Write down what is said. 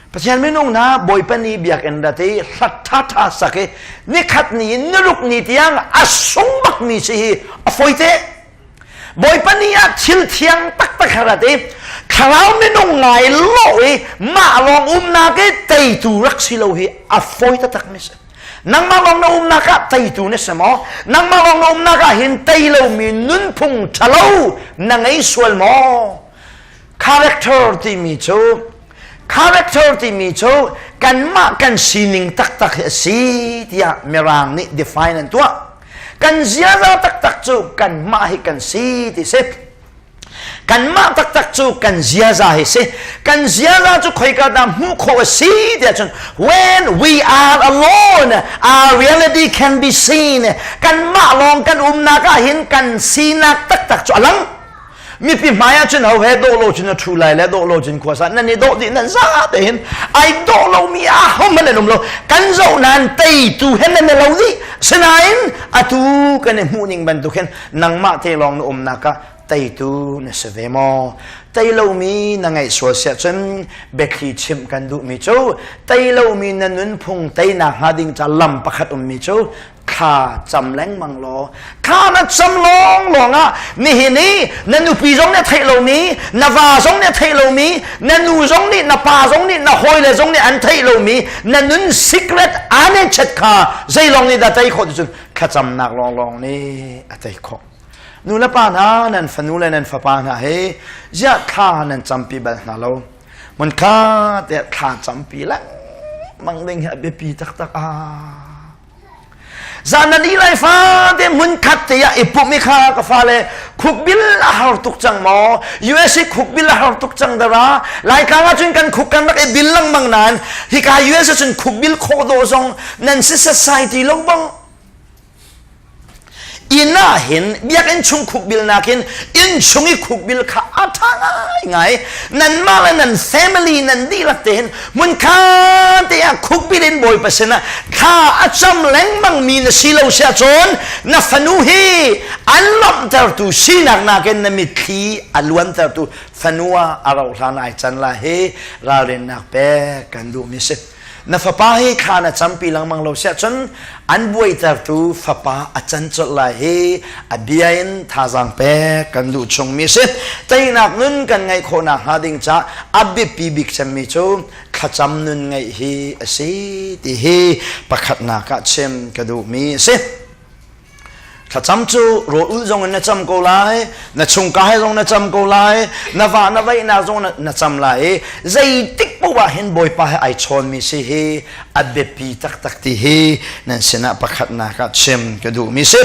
Pathian minung hna Bawipa ni biakinn rat i hlat ṭhaṭha sak i nikhat ni in niruk ni tiang a sung bakmi si hi a fawi te. Bawipa ni ah thil thiang taktak a rat i thlarau minung ngai lawh i mah lawng umnak i teitu rak si lo hi a fawi taktak mi si. Nangmah lawng na umnak ah teitu na si maw? Nangmah lawng na umnak ah hin tei lomi nunphung ṭhalo na ngei sual maw? Character timi cu character timi cu kanmah kan sining taktak hi a si tiah Mirang nih define an tuah. Kan ziaza taktak cu kanmah hi kan si ti si. Kanmah taktak cu kan ziaza hi si. Kan ziaza cu khoika dah hmuh khawh a si tiah cun when we are alone our reality can be seen. Kanmah lawng kan umnak ah hin kan sinak taktak cu a lang. Mipi hmai ah cun ho he dawh lo cun a ṭhu lai le dawh lo cun khua sa nan i dawh dih nan za te hin ai dawh lomi a ho hmanh an um lo. Kan zoh nain teitu he nan i lo dih. Sinain atu kan i hmuh ning bantuk hin nangmah te lawng na umnak ah teitu na si ve maw? Tei lomi na ngeih sual siah cun biathli chimh kan duhmi cu tei lomi na nunphung teinak hnga ding ca lam pakhat ummi cu thla cam lengmang law thla na cam lawng lawng ah nihin i na nupi zong nih a theih lomi na va zong nih a theih lomi na nu zong nih na pa zong nih na hawile zong nih an theih lomi na nun secret ane chet kha zeilong nih dah tei khawh ti cun thlacamnak lawnglawng nih a tei khawh. Nu le pa hna nan fanu le nan fapa hna he ziah thla nan campi bal hna lo. Mun kha te thla campi lengmang ding hi a biapi taktak ah. Zan nan ih lai fate hmunkhat te ah i pumh i kha ka fale khukbil a har tuk cang maw? USA khukbil a har tuk cang dara. Laitlang ah cun kan khuk kan rak i bil lengmang nain hika US ah cun khukbil khawh dawh zong nan si setsai ti lo bang. Inn ah hin biakinn chung khukbil nakin inn chung i khukbil kha a ṭha ngaingai. Nanmah le nan family nan dihlak te hin hmunkhat te ah khukbil in Bawipa sinah thla a cam lengmang mi na si lo siah cun na fanu hi an lawmhtertu sinak nakin na mitthli a luantertu fanu ah a rauh hlan ai can lai hi ralrinnak pek kan duhmi si. Na fapa hi thla na campi lengmang lo siah cun an buaitertu fapa a can colh lai hi a bia in thazaang pek kan duh chungmi si. Teinak nun kan ngeih khawhnak hnga ding ca a biapi bik cemmi cu thlacam nun ngeih hi a si ti hi pakhatnak ah chim ka duhmi a si. Thlacam cu rawl ulh zong in na cam ko lai, na chungka he zong na cam ko lai, na va na vaihnak zong na cam lai i zeitik paoh ah hin Bawipa he ai chawnmi si hi a biapi taktak ti hi nan sinah pakhatnak ah chim ka duhmi si.